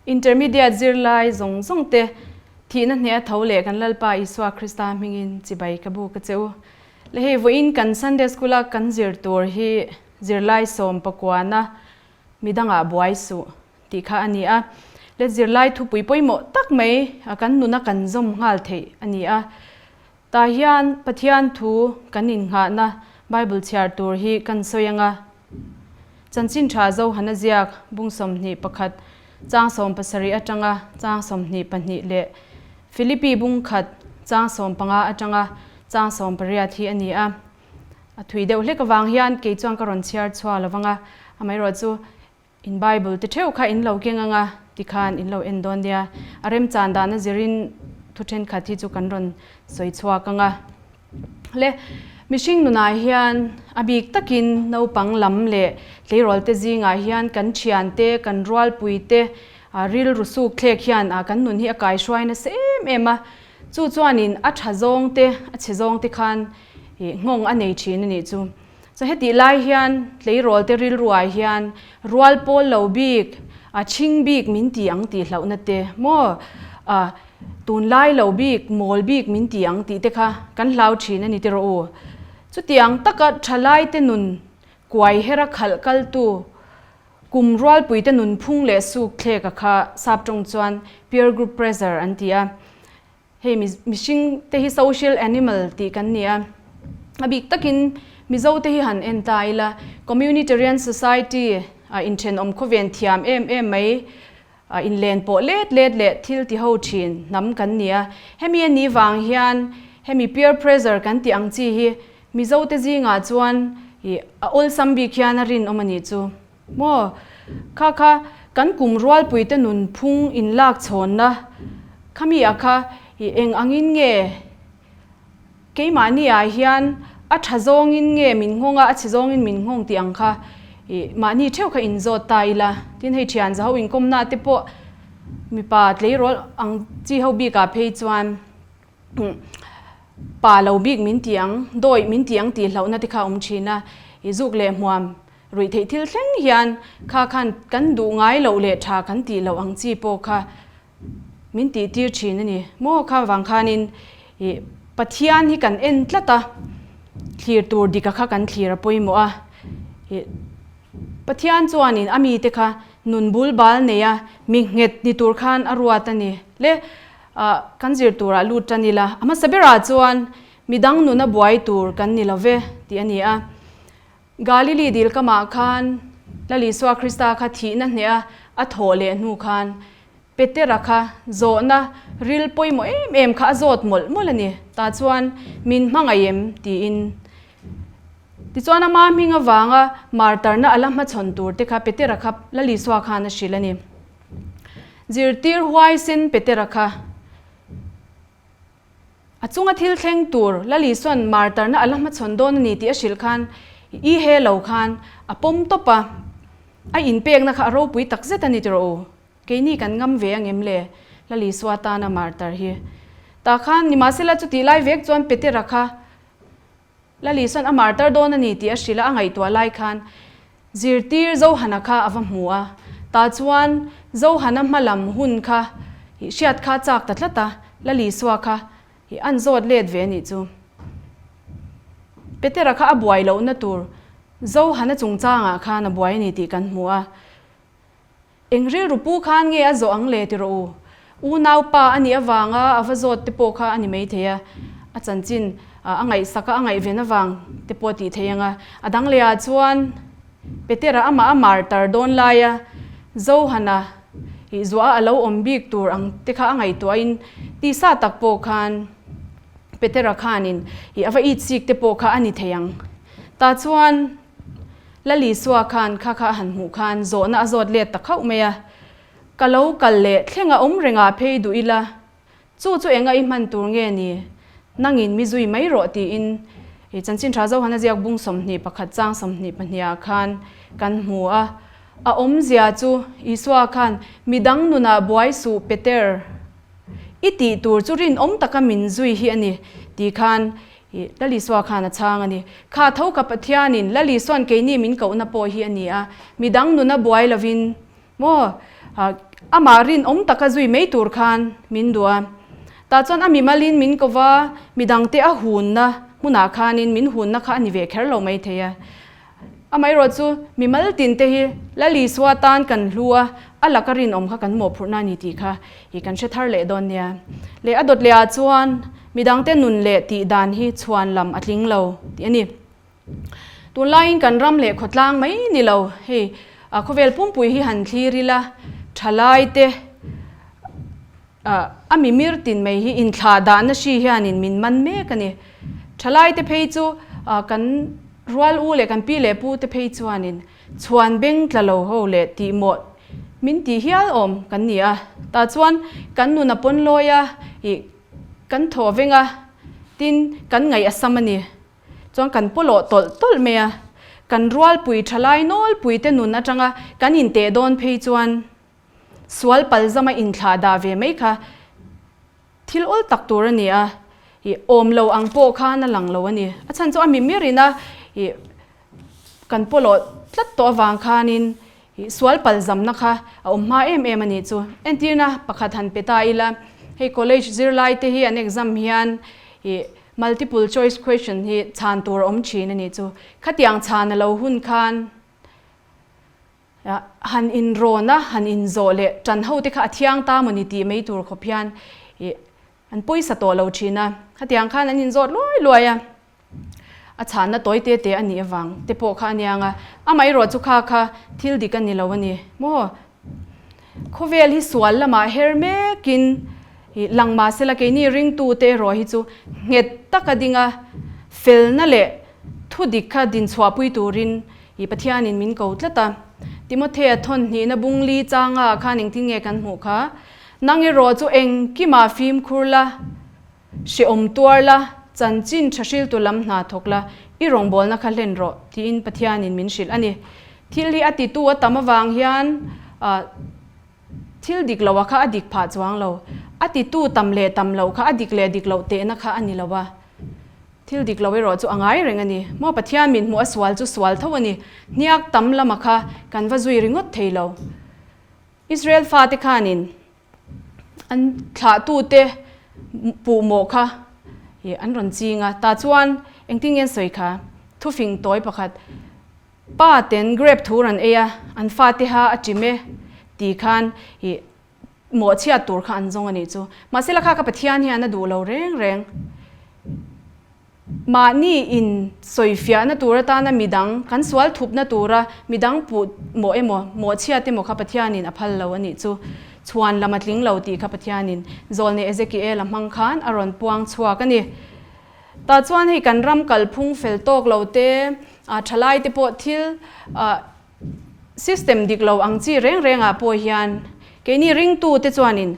Intermediate zirlai zawng zawng te thihna hneh a tho leh kan Lalpa Isua Krista hmingin chibai ka buk a che u. Le hei vawiin kan Sunday School a kan zir tur hi zirlai sawm pakuana midangah buai suh tih kha a ni a. Le zirlai thupui pawimawh tak mai kan nuna kan zawm nghal theih a ni a. Tah hian Pathian thu kan innghahna Bible chhiar tur hi kan sawi ang a. Chanchin tha Zohana ziak bung 21 chang 70 atanga chang 22 leh Philippi bung khat chang 15 atanga chang 18 hi a ni a. A thui deuh hlek avang hian kei chuan ka rawn chhiar chhuah lo vang a, amaherawhchu In Bible te theuh kha in lo keng anga tikhan in lo en dawn nia. A remchan dana zirin thu thenkhat hi chu kan rawn sawi chhuak anga. Le, mihring nunah hian a bik takin naupang lam leh tleirawl te zingah hian kan thian te, kan rualpui te rilru suk thlek hian kan nun hi a kaihruai nasa em em a. Chu chuanin a tha zawng te, a chhe zawng te khan nghawng a nei thin a nih chu. Chuan hetih lai hian tleirawl te rilruah hian rual pawl lo bik, a chhing bik min ti ang tih hlauhna te maw, a tunlai lo bik, mawl bik min ti ang tih te kha kan hlau thin a ni tiraw u. Chutiang taka thalai te nun kuai hera khalh kaltu kum rualpui te nun phung leh suk thlek a kha sap tawng chuan peer group pressure an ti a. Hei mihring te hi social animal tih kan ni a, a bik takin Mizo te hi han en ta ila, communitarian society a inthenawm khawven thiam em em mai, inlen pawh let let leh thil ti ho thin hnam kan ni a. Hemi a nih vang hian hemi peer pressure kan tih ang chi hi Mizo te zingah chuan a awlsam bik hian a rinawm a nih chu. Maw? Kha kha kan kum rualpuite nunphung inlak chhawnna khami ah kha i eng angin nge keimahni ah hian a tha zawngin nge min nghawng a, a chhe zawngin min nghawng tih ang kha i mahni theuh kha inzawt ta ila. Tin hei thian za ho inkawmna te pawh mipa tleirawl ang chi ho bikah phei chuan Pa lo bik min ti ang, dawih min ti ang tih hlauhna te kha a awm thin a, i zuk leh hmuam ruih theih thil thleng hian kha khan kan duh ngai loh leh tha kan tih loh ang chi pawh kha min tih tir thin a ni. Maw kha vang khanin i Pathian hi kan en tlat a, thlir tur dika kha kan thlir a pawimawh a, i Pathian chuanin a mite kha nun bul bal neia mi nghet ni tur khan a ruat a ni. Le Ah, kan zir turah lut tan ila, a hmasa berah chuan midang nuna buai tur kan ni lo ve, tih a ni a. Galili dil kamah khan Lal Isua Krista kha thihna hneha a thawh leh hnu khan Petera kha zawhna ril pawimawh em em kha a zawt mawlh mawlh a ni. Tah chuan min hmangaih em? tiin. Tichuan ama hming avanga martarna a la hmachhawn tur te kha Petera kha Lal Isua khan a hrilh a ni. Zirtir huaisen Petera kha a chunga thil thleng tur Lal Isua'n martarna a la hmachhawn dawn a ni tih a hrilh khan i he lo khan a pawm tawp a, a inpekna kha a ropui tak zet a ni tiraw u? Keini kan ngam ve angem le Lal Isua tana martar hi? Tah khan nimahsela chutih lai vek chuan Petera kha Lal Isua'n a martar dawn a ni tih a hrilh a, a ngaihtuah lai khan zirtir Zohana kha a va hmu a. Tah chuan Zohana hma lam hun kha hriat kha a chak ta tlat a, Lal Isua kha an zawt let ve a nih chu. Petera kha a buai lohna tur Zohana chungchangah khan a buai a ni tih kan hmu a. Eng rilru pu khan nge a zawh ang le ti rawh u. Unau pa a nih avanga a va zawt te pawh kha a ni maithei a, a chanchin a ngaihsak a, a ngaihven avang te pawh a tih thei ang a. A dang leh ah chuan Petera amah a martar dawn laia Zohana ih zuah a a lo awm bik tur ang te kha a ngaihtuahin tisa tak pawh khan Petera khanin ih a va itsik te pawh kha a ni thei ang. Tah chuan Lal Isua khan kha kha a han hmuh khan zawhna a zawt let ta khauh mai a, Ka lo kal leh thleng a awm rengah phei duh ila, chu chu enga i hman tur nge ni? Nangin mi zui mai rawh tiin i Chanchin Tha Zohana ziak bung 21 chang 22 ah khan kan hmu a. A awmzia chu Isua khan midang nunah buai suh Peter, i tih tur chu rinawm taka min zui hi a ni ti khan I Lal Isua khan a chhang a ni. Kha tho ka Pathianin Lal Isua'n keini min kohna pawh hi a ni a, midang nuna buai lovin maw Amah rinawm taka zui mai tur khan min duh a. Tah chuan a mimalin min ko va, midangte a hunna hmunah khanin min hunna kha a ni ve kher lo mai thei a. Amaherawh chu mimal tinte hi Lal Isua tan kan hlu a, a laka rinawm kha kan mawhphurhna a ni tih kha i kan hre thar leh dawn nia. Leh a dawt lehah chuan midangte nun leh tih dan hi chhuan lam a tling lo tih a ni. Tunlaiin kan ram leh khawtlang mai ni lo, hei khawvel pumpui hi han thlir ila, thalaite a mimir tin mai hi inthlah dahna hri hianin min man mek a ni. Thalaite phei chu kan rual u leh kan pi leh pu te phei chuanin chhuan beng tla lo ho leh tihmawh min tih hial awm kan ni a. Tah chuan kan nun a pawn lawi a, ih kan thaw veng a, tin kan ngaih a sam a ni. Chuan kan pawlawh tawlh tawlh mai a, kan rualpui thalai nawlpui te nun atanga kan inteh dawn phei chuan sual palzama inthlah dah ve mai kha thil awl tak tur a ni a, ih awm lo ang pawh khan a lang lo a ni. A chhan chu a mimirin a ih kan pawlawh tlat tawh avang khanin Ih sual palzamna kha a awm hma em em a nih chu. Entirna pakhat han pe ta ila, hei college zirlai te hi an exam hian ih multiple choice question hi chhan tur a awm thin a nih chu. Khatiang chhan a lo hun khan han inrawn a, han inzawh leh tan ho te kha a thiang ta maw ni tih mai tur khawp hian ih An pawisa tawh lo thin a, khatiang khan an inzawt luai luai a, a chhanna tawi te te a nih avang te pawh kha a niang a, amaherawh chu kha kha thil dik a ni lo a ni maw? Khawvel hi sual lamah her mekin lang mahsela keini ringtu te erawh hi chu nghet taka dinga felna leh thu dik kha dinchhuahpui turin i Pathianin min ko tlat a. Timothea thawn hnihna bungli changa khan engtin nge kan hmuh kha? Nang erawh chu engkimah fimkhur la, hrehawm tuar la, chanchin tha hriltu lam hna thawk la, i rawngbawlna kha hlen rawh, tiin Pathianin min hrilh a ni. Thil hi a titu a tam avang hian thil dik loha kha a dik phah chuang lo. A titu tam leh tam loh kha a dik leh dik loh tehna kha a ni lo a. Thil dik lo erawh chu a ngai reng a ni. Maw Pathian min hmuh a sual chu sual tho a ni. Hniak tam lama kha kan va zui ringawt thei lo. Israel fate khanin an thlahtute puhmawh kha an rawn ching a, tah chuan engtin nge an sawi kha? Thufing tawi pakhat, Pa ten grape thur an ei a, an fate ha a chim e ti khan mawhchhiat tur kha an zawng a nih chu. Mahse la kha ka Pathian hian a duh lo reng reng. Mahni in sawifiahna tur atana midang kan sual thupna tura midang puh mawh emaw, mawhchhiat emaw kha Pathianin a phal lo a nih chu. Chhuan lam a tling lo tih kha Pathianin Zawlnei Ezekiel-a hmang khan a rawn puang chhuak a ni. Tah chuan hei kan ram kalphung fel tawk lo te, thalai te pawh thil system dik lo ang chi reng rengah pawh hian keini ringtu te chuanin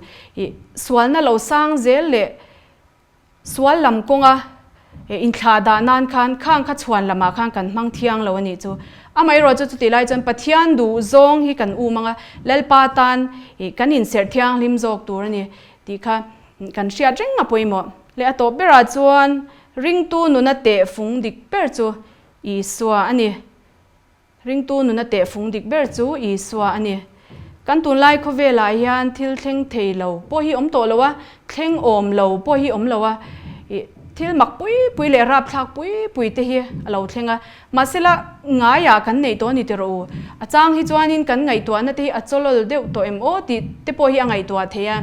sualna lo sang zel leh Sual lam kawnga inthlah dah nan khan khang kha chhuan lamah khan kan hmang thiang lo a nih chu. Amaherawh chu chutih lai chuan Pathian duh zawng hi kan um ang a, Lalpa tan kan inserh thianghlim zawk tur a ni tih kha kan hriat reng a pawimawh. Leh a tawp berah chuan ringtu nuna tehfung dik ber chu Isua a ni. Ringtu nuna tehfung dik ber chu Isua a ni. Kan tunlai khawvelah hian thil thleng thei lo pawh hi awm tawh lo a, thleng awm lo pawh hi awm lo a, ih thil mak pui pui leh rapthlak pui pui te hi a lo thleng a. Mahsela ngaiah kan neih tawh a ni ti rawh u. A chang hi chuanin kan ngaihtuahna te hi a chawlawl deuh tawh em aw tih te pawh hi a ngaihtuah thei a.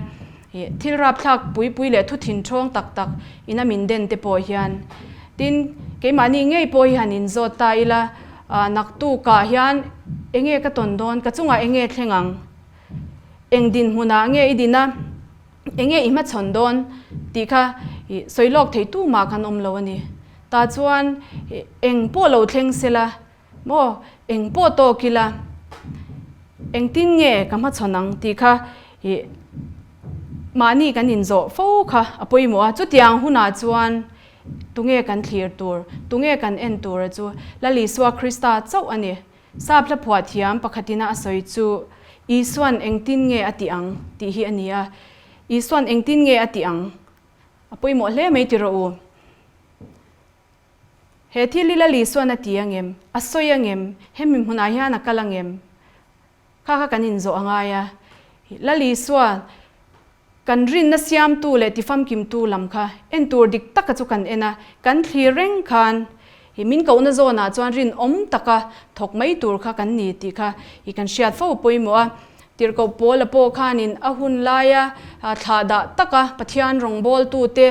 Ih thil rapthlak pui pui leh thu thinthawng tak tak ina min den te pawh hian tin keimahni ngei pawh hi han inzawt ta ila ah naktukah hian enge ka tawn dawn ka chungah enge thleng ang eng dinhmunah nge i din a enge i hmachhawn dawn tih kha ih sawi lawk thei tumah kan awm lo a ni tah chuan ih eng pawh lo thleng sela Maw, eng pawh tawk ila, engtin nge ka hmachhawn ang tih kha ih mahni kan inzawh fo kha a pawimawh a. Chutiang hunah chuan tunge kan thlir tur, tunge kan en tur a chu Lal Isua Krista chauh a ni. Sap hla phuah thiam pakhatina a sawi chu Isuan engtin nge a tih ang tih hi a ni a. Isuan engtin nge a tih ang a pawimawh hle mai ti rawh u. He thil hi Lali chuan a ti angem? A sawi angem? Hemi hmunah hian a kal angem? Kha kha kan inzawh a ngai a. Lal Isua kan rinna siamtu leh tifamkimtu lam kha en tur dik taka chu kan en a, kan thlir reng khan i min kohna zawnah chuan rinawm taka thawk mai tur kha kan ni tih kha i kan hriat fo pawimawh a. Tirhkoh Paula pawh khanin a hun laia thlahdah taka Pathian rawngbawltute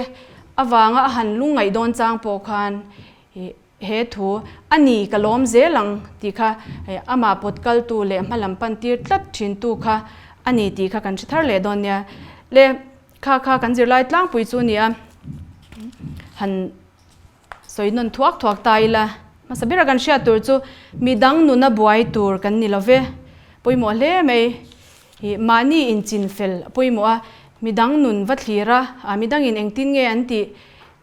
avanga a han lungngaih dawn chang pawh khan i He thu, A ni, ka lawm zel ang, tih kha amah pawt kaltu leh hma lam pan tir tlat thintu kha a ni tih kha kan hre thar leh dawn nia. Le, kha kha kan zirlai tlangpui chu nia, han sawi nawn thuak thuak ta ila, hmasa bera kan hriat tur chu midang nuna buai tur kan ni lo ve, pawimawh hle mai. Ih, mahni inchin fel a pawimawh a, midang nun va thlir a, ah midangin engtin nge an tih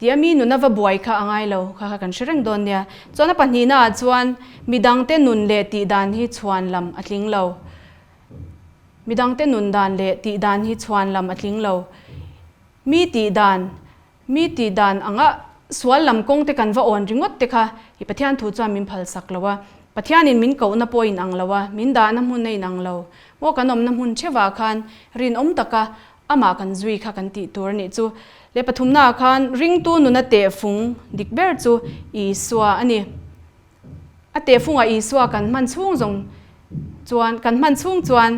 tih a mi nuna va buai kha a ngai lo kha kha kan hre reng dawn nia. Chuan a pahnihna ah chuan midangte nun leh tih dan hi chhuan lam a tling lo. Midangte nun dan leh tih dan hi chhuan lam a tling lo. Mi tih dan Mi tih dan anga sual lam kawng te kan va awn ringawt te kha i Pathian thu chuan min phal sak lo a. Pathianin min kohna pawh a inang lo a, min dahna hmun a inang lo. Maw kan awmna hmun theuhah khan rinawm taka amah kan zui kha kan tih tur a nih chu. Leh pathumnaah khan ringtu nuna tehfung dik ber chu Isua a ni. A tehfungah Isua kan hman chhung zawng chuan kan hman chhung chuan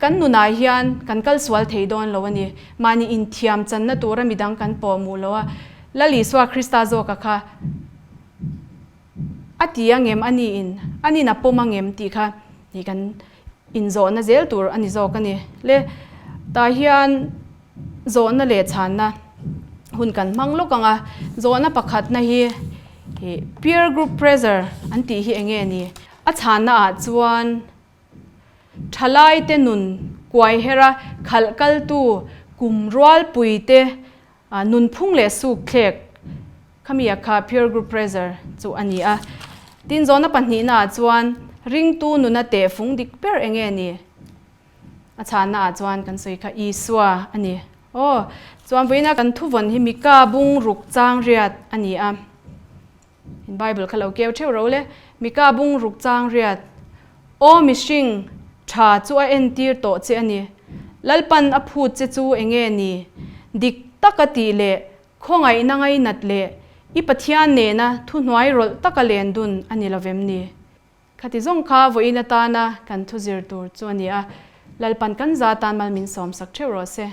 kan nunah hian kan kal sual thei dawn lo a ni. Mahni inthiam channa tura midang kan pawh hmuh lo a, Lal Isua Krista zawka kha a ti a ngem a niin a nin a pawm a ngem tih kha ih kan inzawhna zel tur a ni zawk a ni. Le tah hian Zawhna leh chhanna hun kan hmang lawk ang a, zawhna pakhatna hi ih peer group pressure an tih hi eng nge ni? A chhanna ah chuan thalai te nun kuai her a khalh kaltu kum rualpui te nunphung leh suk thlek khami a kha peer group pressure chu a ni a. Tin zawhna pahnihna ah chuan ringtu nuna tehfung dik ber eng nge ni? A chhanna ah chuan kan sawi kha Isua a ni. Aw, chuan vawiina kan thuvawn hi Mika bung ruk chang riat a ni a. In Bible kha lo keu theuh ro le. Mika bung ruk chang riat. Aw mihring, tha chu a entir tawh che a ni. Lalpan a phut che chu enge ni? Dik taka tih leh khawngaihna ngainat leh i Pathian nena thuhnuai rawlh taka len dun a ni lovem ni? Khati zawng kha vawiin atana kan thu zir tur chu a ni a, Lalpan kan za tan mal min sawmsak theuh rawh se.